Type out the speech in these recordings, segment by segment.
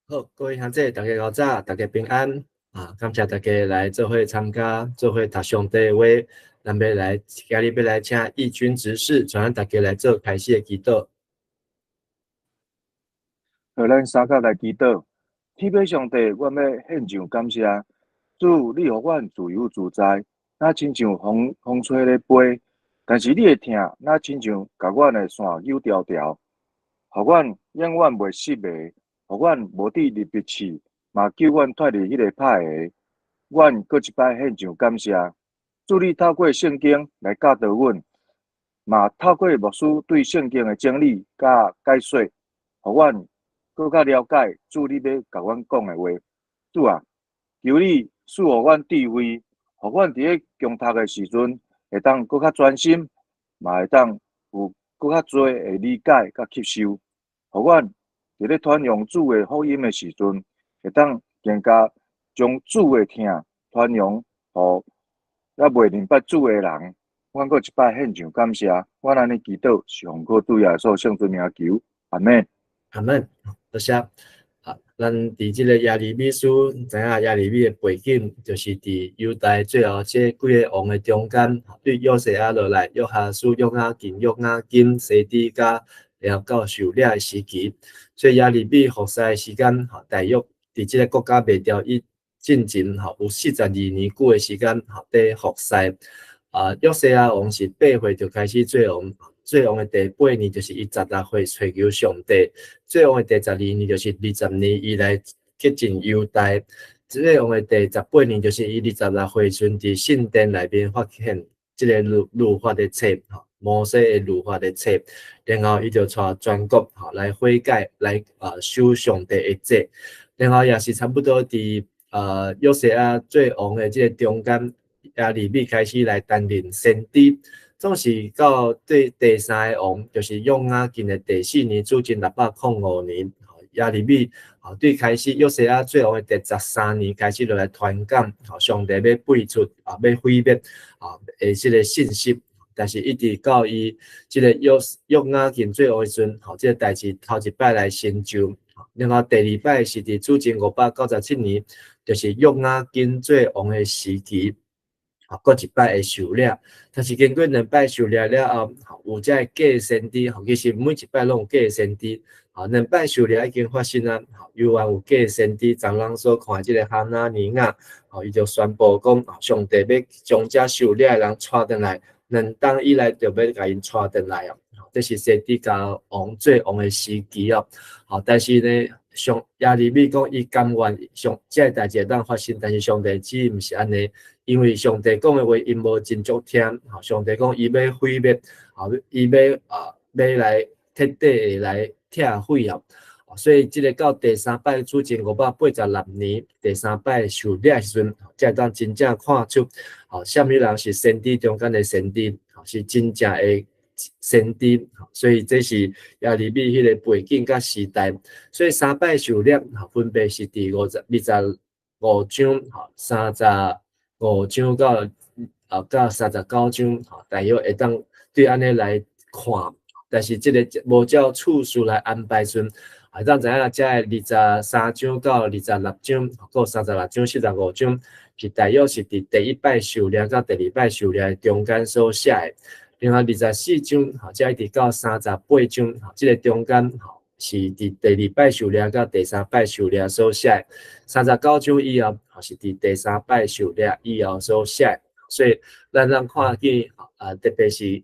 好，各位鄉姐，大家𠢕早，大家平安啊！感謝大家來做伙參加，做伙讀上帝的話。咱欲來今日欲來請義軍執事，帶咱大家來做開始的祈禱。好，咱三甲來祈禱。天父上帝，阮欲獻上感謝。主，你予阮自由自在，若親像風風吹咧飛，但是你的疼，若親像共阮的線扭牢牢，予阮永遠袂失迷，予阮無致入彼試，嘛救阮脫離彼個歹的。阮閣一擺獻上感謝。主，你透過聖經來教導阮，嘛透過牧師對聖經的整理佮解說，予阮閣較了解主你欲共阮講的話。主啊，求你賜予阮智慧，予阮佇咧攻讀的時陣，會當閣較專心，嘛會當有閣較濟的理解佮吸收，予阮佇咧傳揚主的福音的時陣，會當更加將主的疼傳揚予猶未認捌主的人。阮閣一擺獻上感謝，阮按呢祈禱是奉靠主耶穌聖尊名求，阿們。阿們，多謝。啊，咱佇這个耶利米書，知影耶利米的背景，就是佇猶大最後這幾个王的中間，對約西亞落來，約哈斯、約雅敬、約雅斤、西底家，然後到受掠的時期，所以耶利米服侍的時間，大約佇這个國家袂調伊進前，吼有42年久的時間，吼佇服侍。啊，約西亞王是8歲就開始做王，做王的第八年就是伊16歲揣求上帝，做王的第12年就是20年，伊來潔淨猶大。做王的第18年就是伊26歲時陣，佇聖殿內面發現這个律法的冊，吼，摩西的律法的冊，然後伊就帶全國吼來悔改，來守上帝的節，然後也是差不多佇約西亞做王的這个中間，耶利米開始來擔任先知，總是到對第三个王，就是約雅敬的第四年，主前605年，耶利米對開始約西亞做王的第13年開始就來傳講，上帝欲廢黜啊，欲毀滅啊的這个信息。但是一直到伊這个約雅敬做王的時陣，這个代誌頭一擺來成就。然後第二擺是佇主前597年，就是約雅敬做王的時期，閣一擺會受掠。但是經過兩擺受掠了後，有這个假先知，其實每一擺攏有假先知。兩擺受掠已經發生啊，猶原有假先知，昨人所看這个哈拿尼雅，伊就宣布講，上帝欲將這受掠的人帶轉來，2冬以內就欲共𪜶帶轉來哦。這是西底家王做王的時期哦。但是呢，上耶利米講伊甘願上這个代誌會當發生，但是上帝旨意毋是按呢，因為上帝講的話𪜶無真足聽。上帝講伊欲毀滅，伊欲啊欲來徹底的來拆毀哦。所以這个到第三擺主前586年，第三擺受掠時陣，才會當真正看出，啥物人是先知中間的先知，是真正的先知。所以這是耶利米彼个背景佮時代。所以三擺受掠，分別是佇25章、35章到39章，大約會當對按呢來看。但是這个無照次序來安排時陣，會當知影這23章到26章，閣36章、45章，是大約是佇第一擺受掠到第二擺受掠的中間所寫的。另外24章，才一直到38章，這个中間是佇第二擺受掠到第三擺受掠所寫的。39章以後，是佇第三擺受掠以後所寫的。所以咱通看見，特別是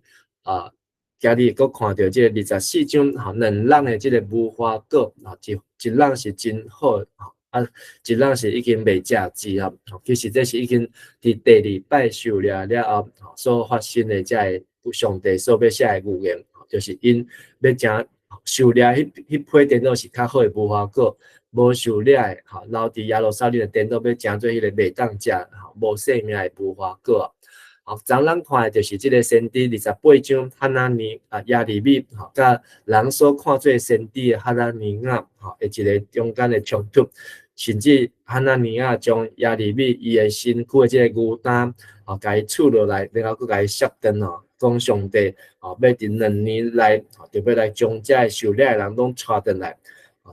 今日閣看著這个24章，兩籠的這个無花果，一籠是真好，一籠是已經袂食之啊。其實這是已經佇第二擺受掠了後所發生的這个上帝所欲寫的預言，就是𪜶欲誠受掠彼批顛倒是較好的無花果，無受掠的，留佇耶路撒冷的顛倒欲成做彼个袂當食、無性命的無花果。昨咱看的就是這个先知28章哈拿尼啊耶利米，佮人所看做先知的哈拿尼雅，的一个中間的衝突，甚至哈拿尼雅將耶利米伊的身軀的這个牛擔，共伊取落來，然後閣共伊摔斷哦，講上帝，欲佇2年內，就欲來將這个受掠的人攏帶轉來。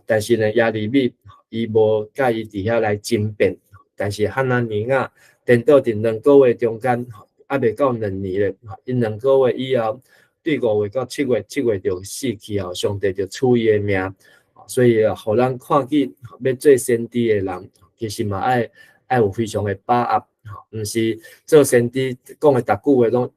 但是呢，耶利米伊無佮伊佇遐來爭辯，但是哈拿尼亞顛倒佇兩個月中間，猶未到2年咧，𪜶兩個月以後，對5月到7月，七月就死去後，上帝就取伊的命，所以予咱看見欲做先知的人，其實嘛愛有非常的把握，毋是做先知講的逐句話攏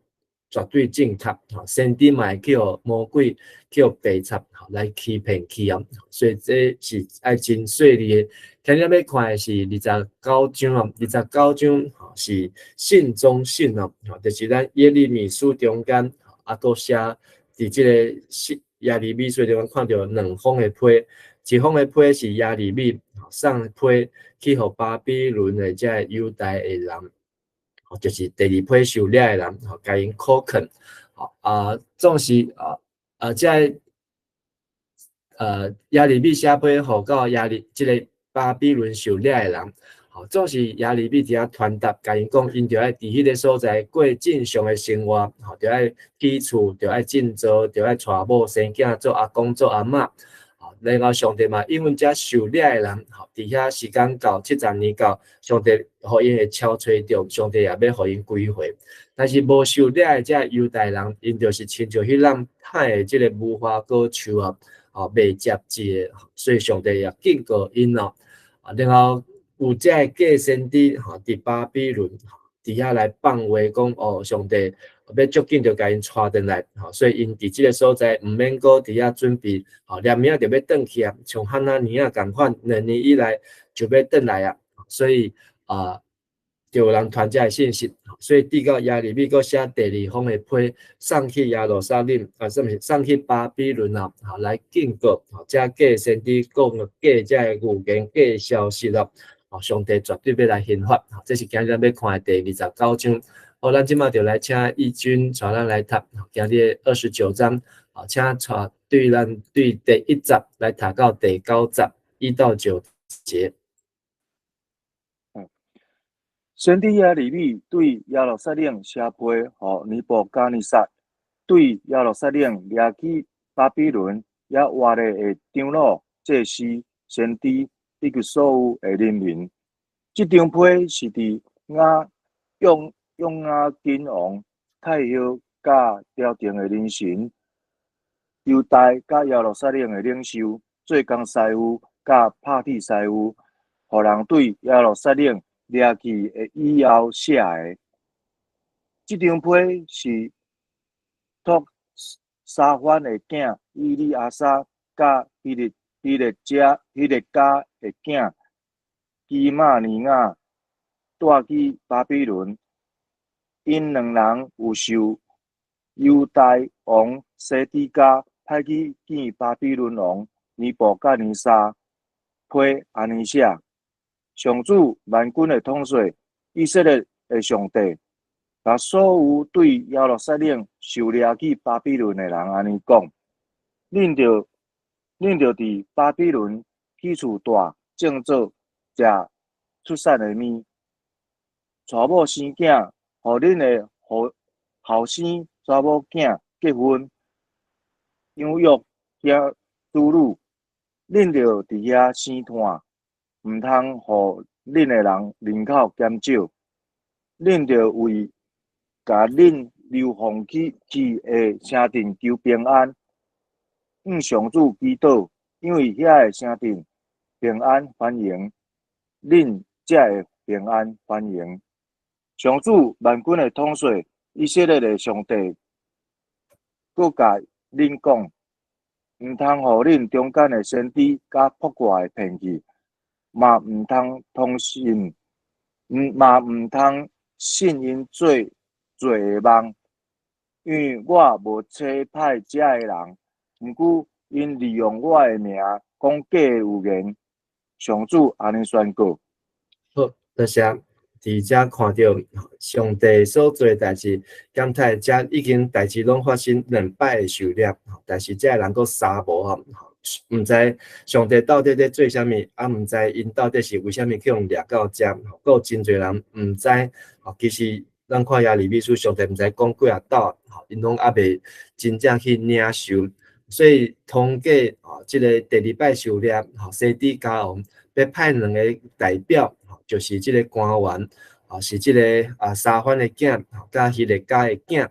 絕對正確，先知嘛會去予魔鬼去予白賊來欺騙去啊，所以這是愛真細膩的。今日欲看的是二十九章哦，二十九章是信中信哦，就是咱耶利米書中間啊，閣寫佇這个信耶利米書中間看著兩封的批，一封的批是耶利米送批去予巴比倫的這个猶大的人，就是第二批受掠的人，吼，共𪜶苦勸，啊，總是啊啊，這个耶利米寫批予到耶利這个巴比倫受掠的人，吼，總是耶利米佇遐傳達，共𪜶講，𪜶著愛佇彼个所在過正常的生活，吼，著愛起厝，著愛振作，著愛娶某生囝，做阿公做阿嬤，吼，然後上帝嘛應允遮受掠的人，吼，佇遐時間到70年到，上帝予𪜶會超揣著，上帝也欲予𪜶歸回。但是無受掠的遮猶大人，𪜶就是親像彼湳歹的這个無花果樹啊，吼，袂結籽的，所以上帝也警告𪜶哦。啊，然後有遮个假先知吼，佇巴比倫佇遐來放話講哦，上帝欲足緊就共𪜶帶轉來，吼，所以𪜶佇這个所在毋免閣佇遐準備，吼，連命就欲轉去啊，像哈拿尼亞仝款，2年以來就欲轉來啊，所以啊，就有人傳這个信息，所以直到耶利米閣寫第二封的批送去耶路撒冷，啊，啥物送去巴比倫啊，吼，來警告，吼，這假先知講的假這个預言假消息咯，吼，上帝絕對欲來刑罰，這是今日咱欲看的第二十九章。好，咱這馬就來請義軍帶咱來讀今日29章，好，請帶對咱對第一節來讀到第九節，1到9節。先知耶利米對耶路撒冷寫批予尼布甲尼撒，對耶路撒冷掠去巴比倫猶活咧的長老、祭司、先知以及所有的人民。這張批是佇亞用約雅斤王太后佮朝廷的人臣、猶大佮耶路撒冷的領袖、做工師傅佮拍鐵師傅，予人對耶路撒冷掠去的以後寫的。這張批是託沙番的囝以利亞撒佮希勒家的囝基瑪尼雅帶去巴比倫。𪜶兩人有受猶大王西底家派去見巴比倫王尼布甲尼撒，批按呢寫：上主萬軍的統帥，以色列的上帝，共所有對耶路撒冷受掠去巴比倫的人按呢講：恁著佇巴比倫起厝住，種作，食出產的物，娶某生囝，予恁的後生查某囝結婚，養育囝子女。恁著佇遐生湠，毋通予恁的人人口減少。恁著為共恁流放去的城鎮求平安，向上主祈禱，因為遐个城鎮平安繁榮，恁才會平安繁榮。上主萬軍的統帥，以色列的上帝，閣共恁講：毋通予恁中間的先知佮卜卦的騙去，嘛毋通通信，嘛毋通信𪜶做的夢，因為我無差派這个人，毋過𪜶利用我的名講假的預言。上主按呢宣告。好，多謝。佇遮看著上帝所做的代誌，感嘆遮已經代誌攏發生兩擺的受掠，但是這个人閣捎無吼，毋知上帝到底咧做啥物，啊，毋知𪜶到底是為啥物去予掠到遮，閣有真濟人毋知，吼，其實咱看耶利米書，上帝毋知講幾若擺，吼，𪜶攏猶未真正去領受。所以通過這个第二擺狩獵，西底家王欲派兩个代表，就是這个官員，是這个沙番的囝，佮希勒家的囝。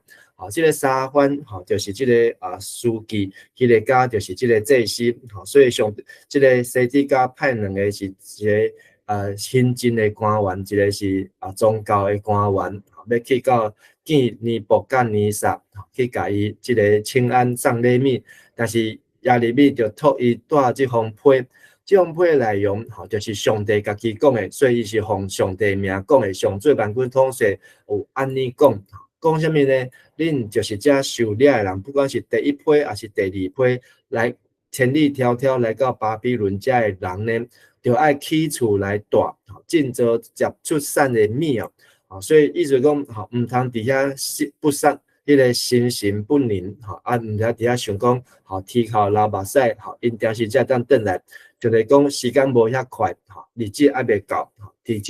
這个沙番，就是這个書記，希勒家就是這个祭司。所以上這个西底家派兩个是一个行政的官員，一个是宗教的官員，欲去到見尼布甲尼撒，去共伊這个請安送禮物。但是耶利米就託伊帶這封批，這封批的內容就是上帝家己講的，所以伊是奉上帝名講的。上主萬軍統帥有按呢講，講啥物呢？恁就是遮受掠的人，不管是第一批抑是第二批，來千里迢迢來到巴比倫遮的人呢，就愛起厝來住，盡做食出產的物哦。所以意思講，毋通佇遐心不善，彼个心神不寧，毋通佇遐想講，天哭流目屎，𪜶定時才會當轉來，就是講時間無遐快，日子猶未到，佇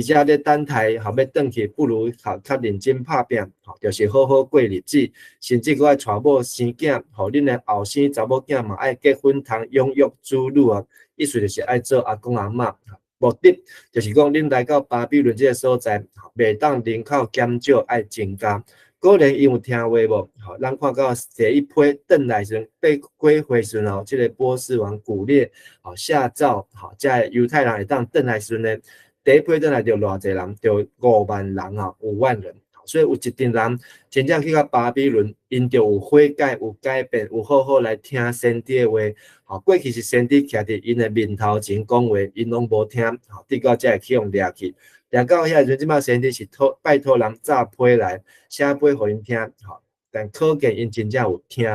遮咧等待，欲轉去，不如較認真拍拚，就是好好過日子，甚至閣愛娶某生囝，予恁的後生查某囝嘛愛結婚通養育子女啊，意思就是愛做阿公阿嬤。目的就是講，恁來到巴比倫這个所在，袂當人口減少，愛增加。果然𪜶有聽話無？咱看到第一批轉來時陣，被歸回時陣哦，這个波斯王古列下詔，遮个猶太人會當轉來時陣呢，第一批轉來就偌濟人，就5萬人啊，5萬人。所以有一陣人真正去到巴比倫，𪜶就有悔改、有改變、有好好來聽先知的話。過去是先知徛佇𪜶的面頭前講話，𪜶攏無聽，直到才會去予掠去。掠到遐時陣，這擺先知是託拜託人紮批來寫批予𪜶聽，但可見𪜶真正有聽，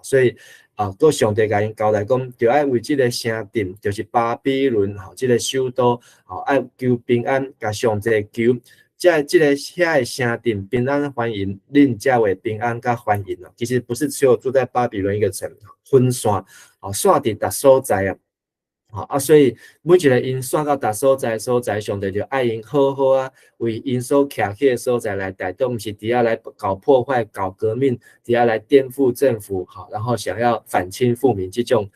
所以閣上帝共𪜶交代講，著愛為這个城鎮，就是巴比倫，這个首都，愛求平安，共上帝求。這个遐个城鎮平安繁榮，恁才會平安佮繁榮啊。其實不是只有住在巴比倫一個城，分散，散佇逐所在啊。所以每一个𪜶散到逐所在所在，上帝就愛𪜶好好啊，為𪜶所徛起的所在來帶動，毋是佇遐來搞破壞、搞革命，佇遐來顛覆政府，然後想要反清復明這種，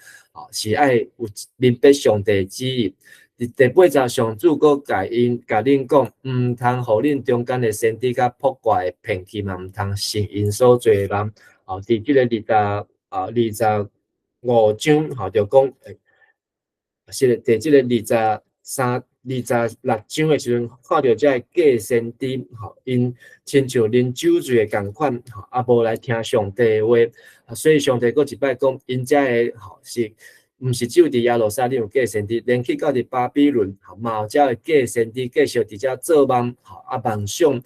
是愛有明白上帝旨意。佇第八節，上主閣共𪜶共恁講，毋通予恁中間的先知佮卜卦的騙去嘛，毋通信𪜶所做的夢。佇這個25章，就講，是佇這個23、26章的時陣，看著這个假先知，𪜶親像啉酒醉的仝款，無來聽上帝的話，所以上帝閣一擺講，𪜶遮的是。毋是只有佇耶路撒冷有假先知，連去到佇巴比倫，嘛有遮个假先知繼續佇遮做夢，夢想，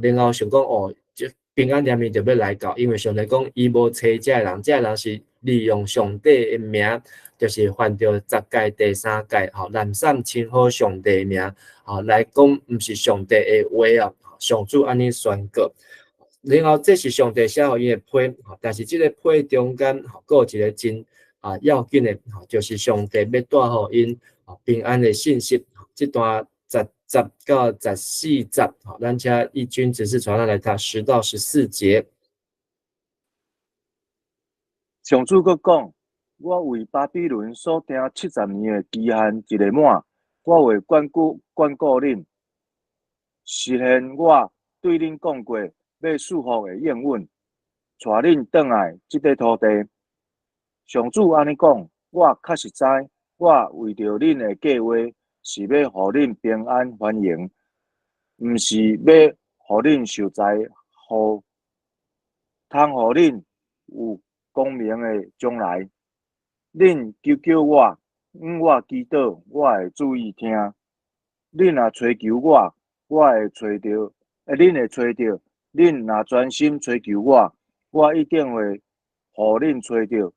然後想講哦，這平安連綿就欲來到，因為上帝講伊無揣遮个人，遮个人是利用上帝的名，就是犯著十誡第三誡，濫散稱呼上帝的名，來講毋是上帝的話啊，上主按呢宣告。然後這是上帝寫予𪜶的批，但是這个批中間，閣有一个真要緊的，就是上帝欲帶予𪜶平安的信息。這段10節到14節，咱請義軍執事傳上來讀10到14節。上主閣講：我為巴比倫所定70年的期限一个滿，我會眷顧眷顧恁，實現我對恁講過欲賜福的應允，帶恁轉來這塊土地。上主按呢講，我確實知，我為著恁的計劃是欲予恁平安繁榮，毋是欲予恁受災禍，通予恁有光明的將來。恁求叫我，向我祈禱，我會注意聽。恁若揣求我，我會揣著；恁會揣著。恁若專心揣求我，我一定會予恁揣著。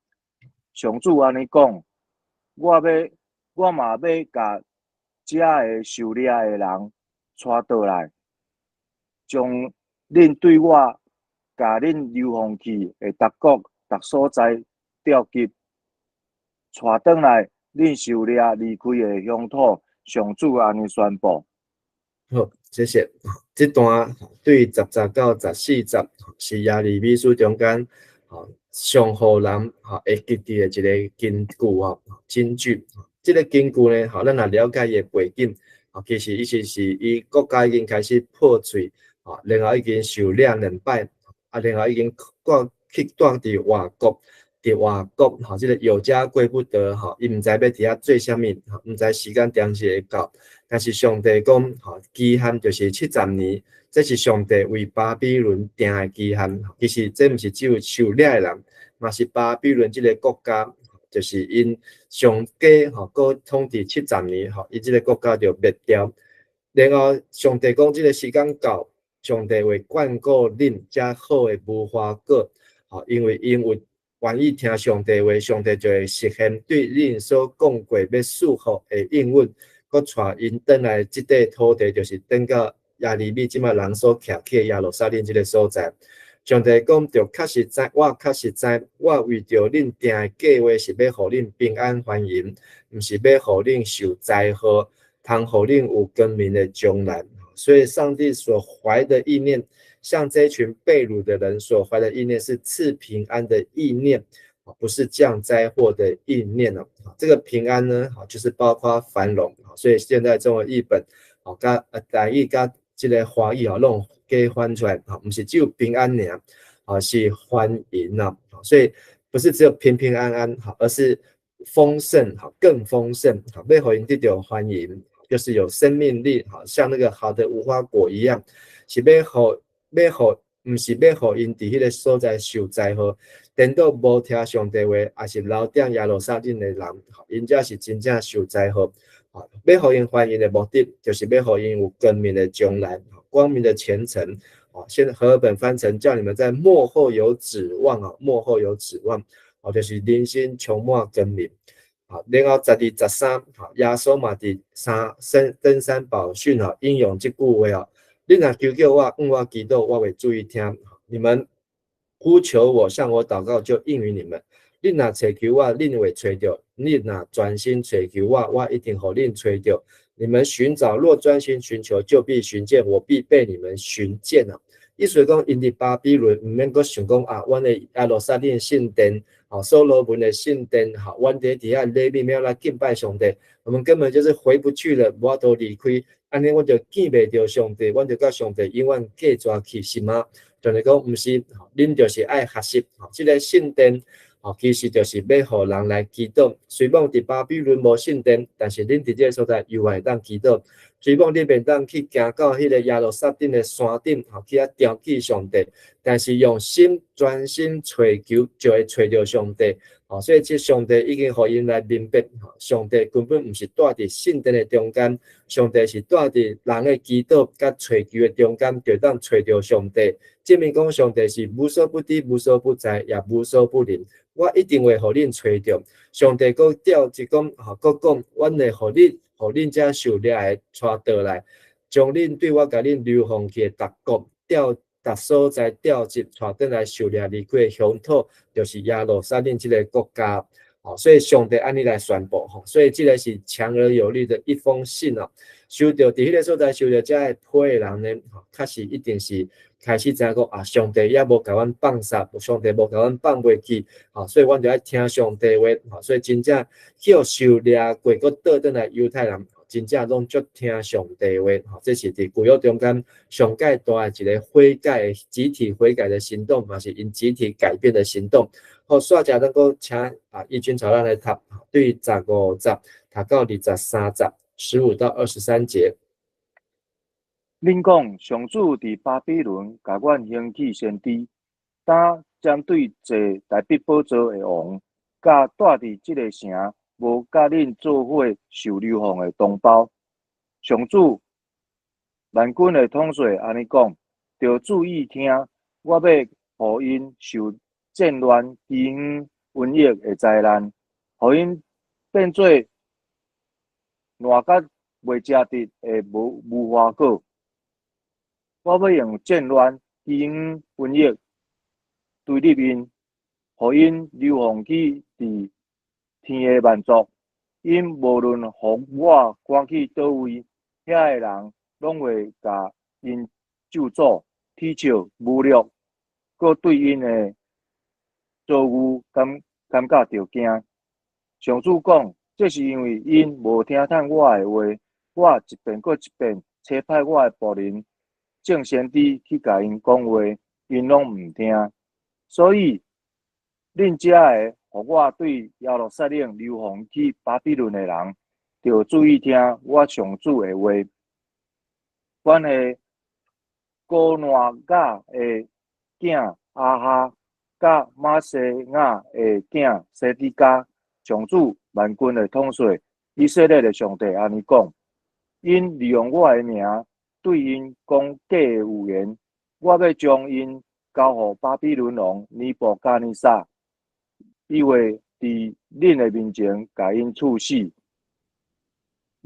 上主按呢講，我嘛欲共遮个受掠的人帶倒來，將恁對我共恁流放去的逐國逐所在調集，帶轉來恁受掠離開的鄉土。上主按呢宣布。好，謝謝。這段對10節到14節是耶利米書中間。吼，上予人吼會記佇的一个金句吼，金句。這个金句呢，吼，咱若了解伊的背景，吼，其實伊是伊國家已經開始破碎，吼，然後已經受掠兩擺，啊，然後已經過去住佇外國，佇外國，吼，這个有家歸不得，吼，伊毋知欲佇遐做啥物，吼，毋知時間踮時會到。但是上帝講，吼，期限就是七十年，這是上帝為巴比倫定的期限。其實這毋是只有受掠的人，嘛是巴比倫這个國家，就是𪜶上加吼，閣統治七十年，吼，伊這个國家就滅掉。然後上帝講，這个時間到，上帝會眷顧恁遮好的無花果，吼，因為𪜶有願意聽上帝話，上帝就會實現對恁所講過欲賜福的應允，閣帶𪜶轉來這塊土地，就是轉到耶利米這擺人所徛起的耶路撒冷這个所在。上帝講，著確實知，我確實知，我為著恁定的計劃是欲予恁平安繁榮，毋是欲予恁受災禍，通予恁有光明的將來。所以，上帝所懷的意念，像這群被擄的人所懷的意念，是賜平安的意念，不是降災禍的意念哦。這個平安呢，就是包括繁榮。所以現在中文譯本，哦，佮台語佮這个華語哦，攏加翻出來，毋是只有平安爾，啊，是繁榮啊。所以不是只有平平安安，而是豐盛，更豐盛，欲予𪜶得著繁榮，就是有生命力，像那個好的無花果一樣，是欲予欲予，毋是欲予𪜶佇彼个所在受災禍，顛倒無聽上帝話，抑是留踮耶路撒冷的人，𪜶才是真正受災禍。欲予𪜶繁榮的目的，就是欲予𪜶有光明的將來，光明的前程。現在和合本翻成叫你們在末後有指望啊，末後有指望，哦，就是人生充滿光明。好，然後十二、十三，耶穌嘛佇山登山寶訓哦，引用這句話哦，恁若求叫我，向我祈禱，我會注意聽。你們呼求我，向我禱告，就應允你們。恁若揣求我，恁會揣著；恁若專心揣求我，我一定予恁揣著。你們尋找，若專心尋求，就必尋見，我必被你們尋見啊！意思講，𪜶佇巴比倫，毋免閣想講啊，阮的耶路撒冷聖殿，吼，所羅門的聖殿，吼，阮佇佇遐禮拜來敬拜上帝，我們根本就是回不去了，無法度離開，按呢阮就見袂著上帝，阮就佮上帝永遠隔絕去，是嗎？就是講，毋是，恁就是愛學習，吼，這个聖殿，吼，其實就是欲予人來祈禱。雖罔佇巴比倫無聖殿，但是恁佇這个所在猶會當祈禱。雖罔恁袂當去行到彼个耶路撒冷的山頂，吼，去遐朝見上帝，但是用心專心揣求，就會揣著上帝。吼，所以這上帝已經予𪜶來明白，上帝根本毋是蹛佇聖殿的中間，上帝是蹛佇人的祈禱佮揣求的中間，就當揣著上帝。證明講上帝是無所不知、無所不在，也無所不能。我一定會予恁揣著。上帝閣調一講，吼，閣講，阮會予恁，予恁遮受掠的帶倒來，將恁對我共恁流放去的逐國調逐所在調集帶轉來受掠離開的鄉土，就是耶路撒冷這个國家。吼，所以上帝按呢來宣布，吼，所以這个是強而有力的一封信哦。受著佇彼个所在受著遮个批的人呢，吼，確實一定是開始知影講啊，上帝猶無共阮放殺，上帝無共阮放袂記，吼，所以阮著愛聽上帝話，吼，所以真正去予受掠過，閣倒轉來猶太人，真正攏足聽上帝話，吼，這是佇舊約中間上蓋大的一个悔改的集體悔改的行動，嘛是𪜶集體改變的行動。好，煞者咱閣請啊，義軍朝咱來讀，對十五節讀到二十三節，15到23節。恁講上主佇巴比倫共阮興起先知，當針對坐大衛寶座的王，佮蹛佇這个城無佮恁做伙受流放的同胞。上主萬軍的統帥按呢講，著注意聽，我欲予𪜶受戰亂、饑荒、瘟疫的災難，予𪜶變做爛甲袂食得的無花果。我欲用戰亂、饑荒、瘟疫追入𪜶，予𪜶流放去佇天的萬族。𪜶無論予我趕去佗位，遐的人攏會共𪜶咒詛、恥笑、侮辱，閣對𪜶的遭遇感覺著驚。上主講，這是因為𪜶無聽從我的話，我一遍閣一遍差派我的僕人眾先知去共𪜶講話，𪜶攏毋聽。所以，恁遮个予我對耶路撒冷流放去巴比倫的人，著注意聽我上主的話。關係哥拿雅的囝亞哈，佮瑪西亞的囝西底家，上主萬軍的統帥以色列的上帝按呢講：𪜶利用我的名對𪜶講假的預言，我欲將𪜶交予巴比倫王尼布甲尼撒，伊會佇恁的面前共𪜶處死。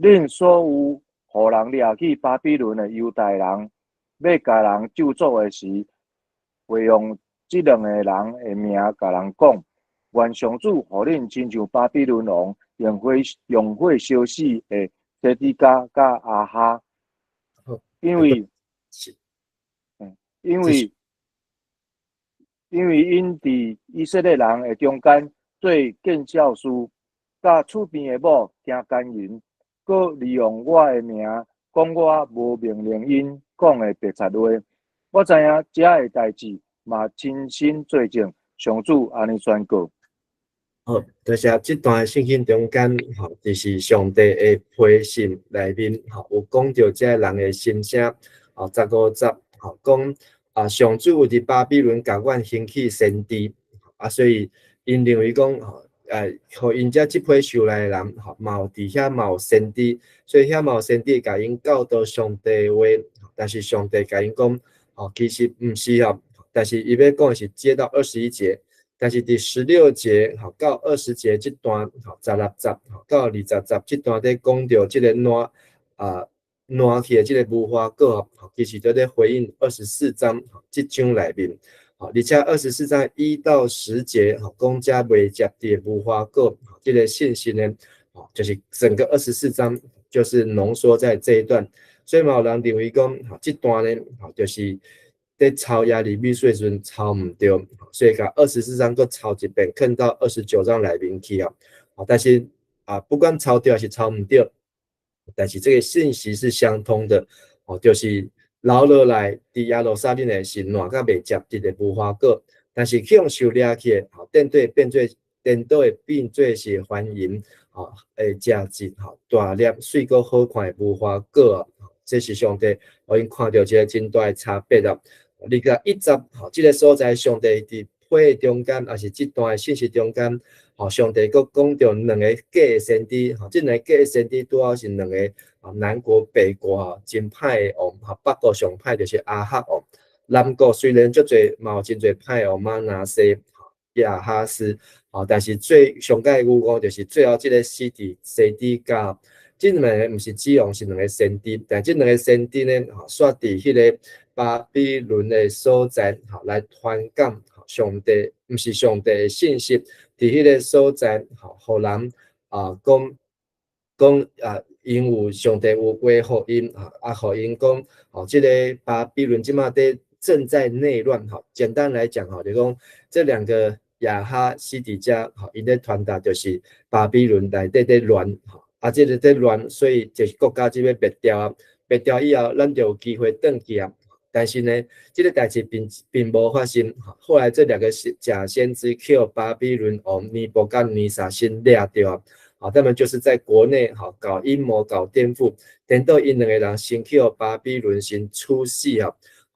恁所有予人掠去巴比倫的猶大人，欲共人咒詛的時，會用這兩个人的名共人講：願上主予恁親像巴比倫王用火燒死的西底家佮亞哈。因為𪜶佇以色列人的中間做見笑事，佮厝邊的某行姦淫，閣利用我的名講我無命令𪜶講的白賊話。我知影這个代誌嘛親身做證，上主按呢宣告。好，多謝。這段聖經中間，吼，就是上帝的批信內面，吼，有講著這个人的心聲，吼，15節，吼，講啊，上主有佇巴比倫共阮興起先知，啊，所以𪜶認為講，吼，予𪜶遮這批受難的人，吼，嘛有佇遐嘛有先知，所以遐嘛有先知共𪜶教導上帝的話，但是上帝共𪜶講，吼，其實毋是吼，但是伊欲講的是接到21節。但是佇16節吼到20節這段，吼16節吼到20節這段咧講著這個爛啊爛去的這個無花果，吼，其實都咧回應二十四章這章內面，吼，而且24章1到10節吼講這袂結的無花果，這個信息呢，吼，就是整個二十四章就是濃縮在這一段，所以嘛有人認為講，吼，這段呢，吼，就是佇抄耶利米書的時陣抄毋著，所以共二十四章閣抄一遍，囥到29章內面去啊。但是啊，不管抄著抑是抄毋著，但是這個信息是相通的，哦，就是留落來佇耶路撒冷的是爛甲袂結實的無花果，但是去予受掠去的，吼，顛倒變做顛倒會變做是豐盈，吼，會食質，吼，大粒媠閣好看的無花果啊，這是上帝予𪜶看著一個真大的差別啊。21節，吼，這個所在上帝佇批中間，抑是這段的信息中間，吼，上帝閣講著兩个假的先知，吼，這兩个假的先知拄好是兩個啊南國北國吼真歹的王，吼，北國上歹就是亞哈王，南國雖然足濟嘛有真濟歹王，瑪拿西、亞哈斯，吼，但是最上蓋有講就是最後這個西底家，這兩个毋是指王，是兩個先知，但這兩個先知呢，吼，煞佇彼个巴比倫的所在，吼，來傳講上帝，毋是上帝的信息，佇彼个所在，吼，予人啊講講啊，𪜶有上帝有話予𪜶，啊，予𪜶講，吼，這个巴比倫這馬佇正在內亂，吼，簡單來講，吼，就講這兩個亞哈西底家，吼，𪜶咧傳達就是巴比倫內底佇亂，吼，啊，這個佇亂，所以這國家就欲滅掉啊，滅掉以後，咱就有機會轉去啊。但是呢，這個代誌並無發生。後來這兩個假先知去予巴比倫王尼布甲尼撒先掠著啊，啊，他們就是在國內吼搞陰謀、搞顛覆，顛倒𪜶兩个人先去予巴比倫先處死啊，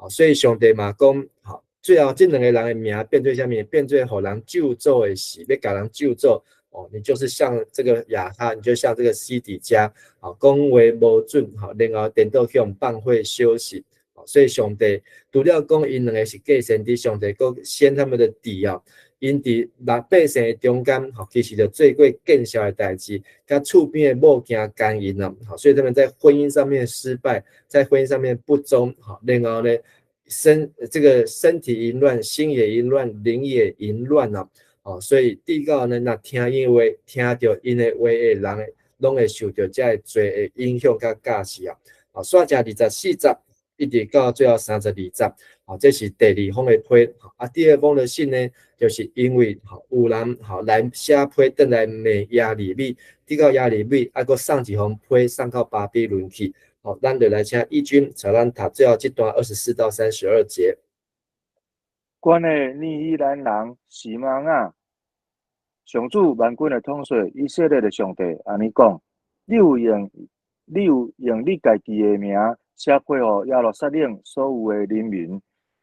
所以上帝嘛講，吼，最後這兩個人的名變做啥物？變做予人咒詛的時，欲共人咒詛。哦，你就是像這個亞哈，你就像這個西底家，啊，講話無準，吼，然後顛倒去予放火燒死。所以上帝除了講𪜶兩个是假先知，上帝閣掀他們的底啊，𪜶佇百姓的中間，吼，其實就做過見笑的代誌，佮厝邊的某行姦淫啊，所以他們在婚姻上面失敗，在婚姻上面不忠，吼，然後呢，這個身體淫亂，心也淫亂，靈也淫亂啊，哦，所以禱告呢，若聽𪜶話，聽著𪜶的話的人，攏會受著這个罪的影響佮教示啊，好，煞食24節。一直到最後32節，吼，這是第二封的批。啊，第二封的信呢，就是因為吼有人吼來寫批轉來罵耶利米，得到耶利米，啊，閣送一封批送到巴比倫去。好，咱就來請義軍帶咱讀最後這段24到32節。關於尼希蘭人示瑪雅，上主萬軍的統帥以色列的上帝按呢講：你有用你家己的名寫批予耶路撒冷所有的人民，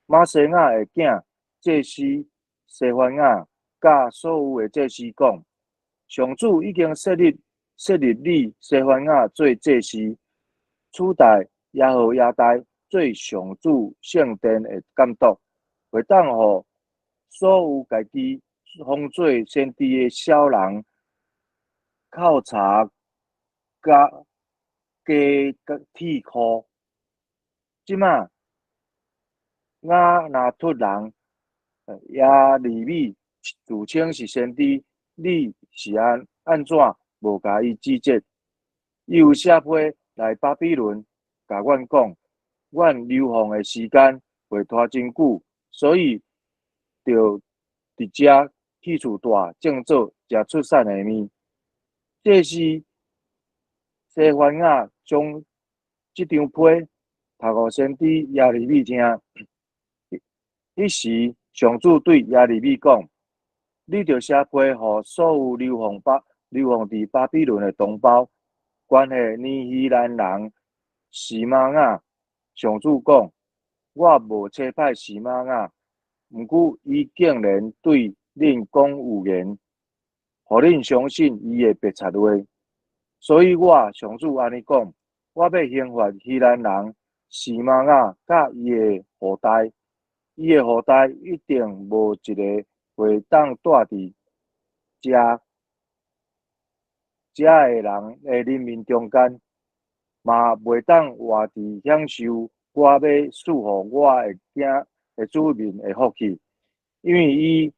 瑪西雅的囝祭司西番雅，佮所有的祭司講：上主已經設立你西番雅做祭司，取代耶何耶大做上主聖殿的監督，會當予所有家己封做先知的小人扣柴佮加鐵箍。這馬亞拿突人耶利米自稱是先知，你是按怎無共伊指責？伊有寫批來巴比倫，共阮講，阮流放的時間袂拖真久，所以著佇遮起厝蹛，種做食出產的物。這時西番雅將這張批讀予先知耶利米聽。彼時上主對耶利米講：你著寫批予所有流放佇巴比倫的同胞，關係尼希蘭人示瑪雅。上主講：我無差派示瑪雅，毋過伊竟然對恁講預言，予恁相信伊的白賊話。所以我上主按呢講：我欲刑罰希蘭人示瑪雅佮伊的後代，伊的後代一定無一个會當蹛佇遮遮的人的人民中間，嘛袂當活佇享受我欲賜予我的囝的子民的福氣，因為伊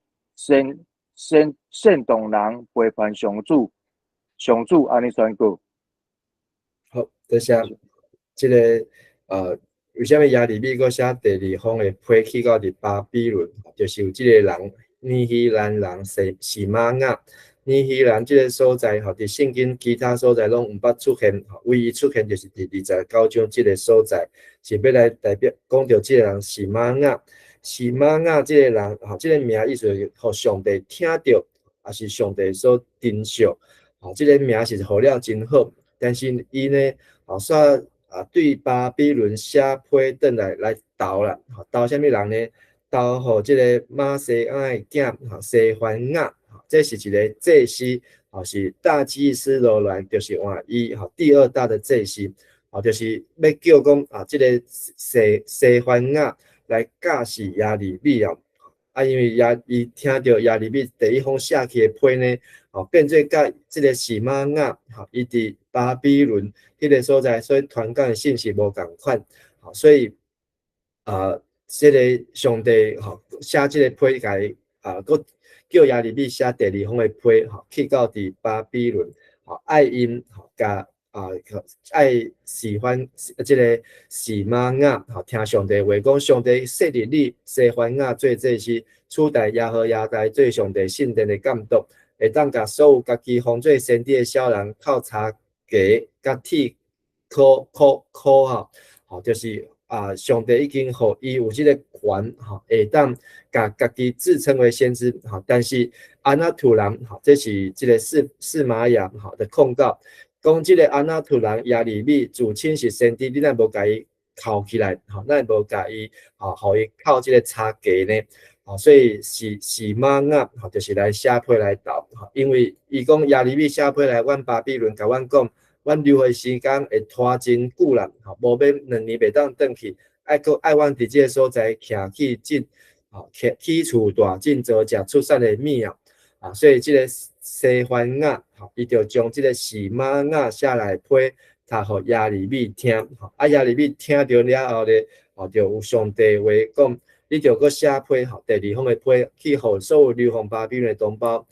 煽動人背叛上主，上主按呢宣告。好，多謝。這个為啥物耶利米閣寫第二封的批去到佇巴比倫？就是有這个人尼希蘭人示瑪雅。尼希蘭這个所在吼，佇聖經其他所在攏毋捌出現，唯一出現就是佇29章這个所在，是欲來代表講著這个人示瑪雅。示瑪雅這个人吼，這个名意思就是予上帝聽著，抑是上帝所珍惜，吼，這个名是予了真好，但是伊呢，吼，煞啊對巴比倫寫批轉來來投啦，投啥物人呢？投予這个瑪西雅的囝吼西番雅，這是一个祭司，吼，是大祭司落來就是換伊吼，第二大的祭司，吼，就是欲叫講啊，這个西番雅來教示耶利米哦，啊，因為伊聽著耶利米第一封寫去的批呢，吼，變做佮這个示瑪雅，吼，伊佇巴比倫彼个所在，所以傳講的信息無仝款，吼，所以啊，這个上帝吼寫這个批共伊啊，閣叫耶利米寫第二封的批，吼，去到佇巴比倫，吼，愛𪜶吼共啊，愛喜歡這个示瑪雅，吼，聽上帝話講，上帝設立你西番雅做祭司，取代耶何耶大做上帝聖殿的監督，會當共所有家己封做先知的小人扣柴枷佮鐵箍箍箍吼，吼，就是啊，上帝已經予伊有這个權，吼，會當共家己自稱為先知，吼，但是亞拿突人，吼，這是這个示瑪雅吼的控告。講這个亞拿突人耶利米自稱是先知，你若無共伊銬起來，吼，咱無共伊，吼，予伊銬這个柴枷呢，吼，所以示瑪雅，吼，就是來寫批來投，吼，因為伊講耶利米寫批來阮巴比倫，共阮講，阮留的時間會拖真久啦，吼，無欲2年袂當轉去，愛閣愛阮佇這个所在徛起進，吼，起厝蹛進做食出產的物啊，啊，所以這个西番雅，吼，伊就將這个示瑪雅寫來批讀予耶利米聽，吼，啊，耶利米聽著了後咧，吼，就有上帝話講，你著閣寫批，吼，第二封的批去予所有流放巴比倫的同胞，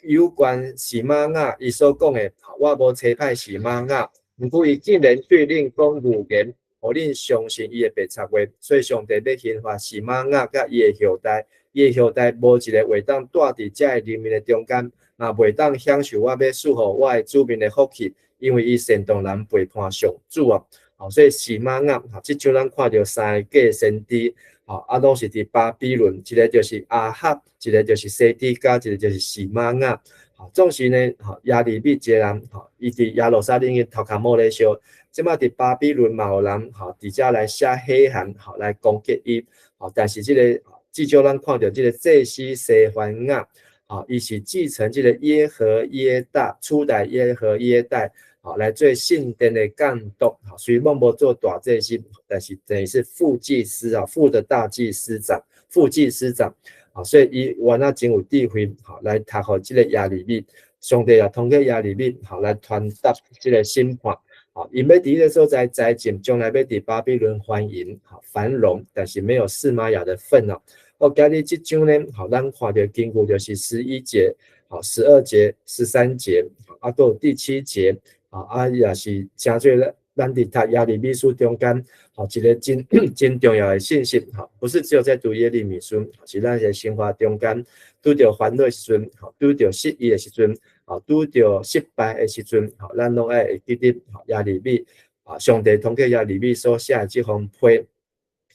有關示瑪雅伊所講的，我無差派示瑪雅，毋過伊竟然對恁講預言，予恁相信伊的白賊話，所以上帝欲刑罰示瑪雅佮伊的後代，伊的後代無一个會當蹛佇遮的人民的中間，嘛袂當享受我欲賜予我的子民的福氣，因為伊煽動人背叛上主啊！吼，所以示瑪雅，吼，這章咱看著三個假先知，吼，啊，攏是佇巴比倫，一个就是亞哈，一个就是西底家，一个就是示瑪雅。吼，總是呢，吼，耶利米一个人，吼，伊佇耶路撒冷的頭殼帽咧燒，這擺佇巴比倫嘛有人，吼，佇遮來寫火函，吼，來攻擊伊，吼，但是這个至少咱看著這个祭司西番雅，吼，伊是繼承這个耶何耶大，初代耶何耶大，吼，來做聖殿的監督，吼，雖然無做大祭司，但是等於是副祭司啊，副的大祭司長，副祭司長。啊，所以伊原來真有智慧，吼，來讀予這个耶利米，上帝也通過耶利米，吼，來傳達這个審判，吼，𪜶欲佇彼个所在栽種，將來欲佇巴比倫繁榮，吼，繁榮，但是沒有示瑪雅的份哦。好，今日這章呢，吼，咱看著經句就是11節，吼，12節、13節，啊，閣有第七節，啊，也是誠做咱佇讀耶利米書中間，吼，一个真真重要的信息，吼，不是只有在讀耶利米書，是咱在生活中間拄著煩惱的時陣，吼，拄著失意的時陣，吼，拄著失敗的時陣，吼，咱攏愛會記得，吼，耶利米，啊，上帝通過耶利米所寫的這封批，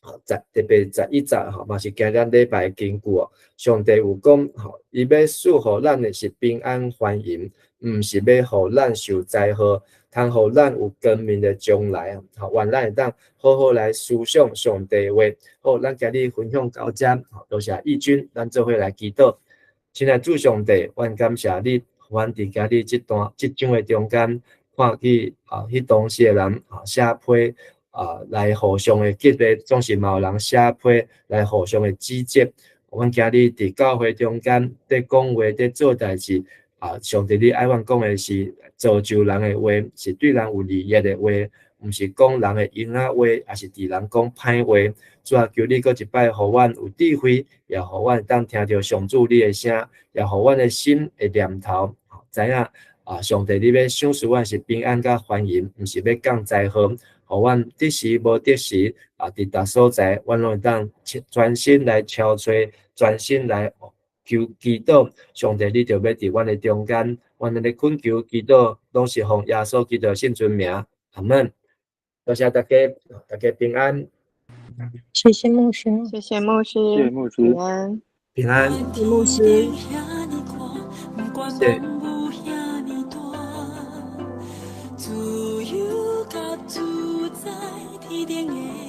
吼，十特別11節，吼，嘛是今咱禮拜的經句哦。上帝有講，吼，伊欲賜予咱的是平安繁榮，毋是欲予咱受災禍。通予咱有光明的將來啊！好，願咱會當好好來思想上帝話。好，咱今日分享到遮，多謝義軍，咱做伙來祈禱。親愛主上帝，阮感謝你，阮佇今日這段這章的中間，看見啊，彼當時的人啊寫批啊來互相的激勵，總是嘛有人寫批來互相的指責。阮今日佇教會中間，佇講話，佇做代誌。啊！上帝，你愛阮講的是造就人的話，是對人有利益的話，毋是講人的閒仔話，抑是佇人講歹話。主啊，求你閣一擺，予阮有智慧，也予阮會當聽著上主你的聲，也予阮的心的念頭，知影啊，上帝你欲賞賜阮是平安佮繁榮，毋是欲降災禍。予阮得時無得時啊，佇逐所在，阮攏會當專心來敲揣，專心來求祈禱，上帝，你就欲佇阮的中間，阮的懇求祈禱，攏是奉耶穌基督聖尊名，阿門。多謝大家，大家平安。謝謝牧師，謝謝牧師，謝謝牧師，平安，平安，謝謝牧師。謝。自由佮自在，天頂的。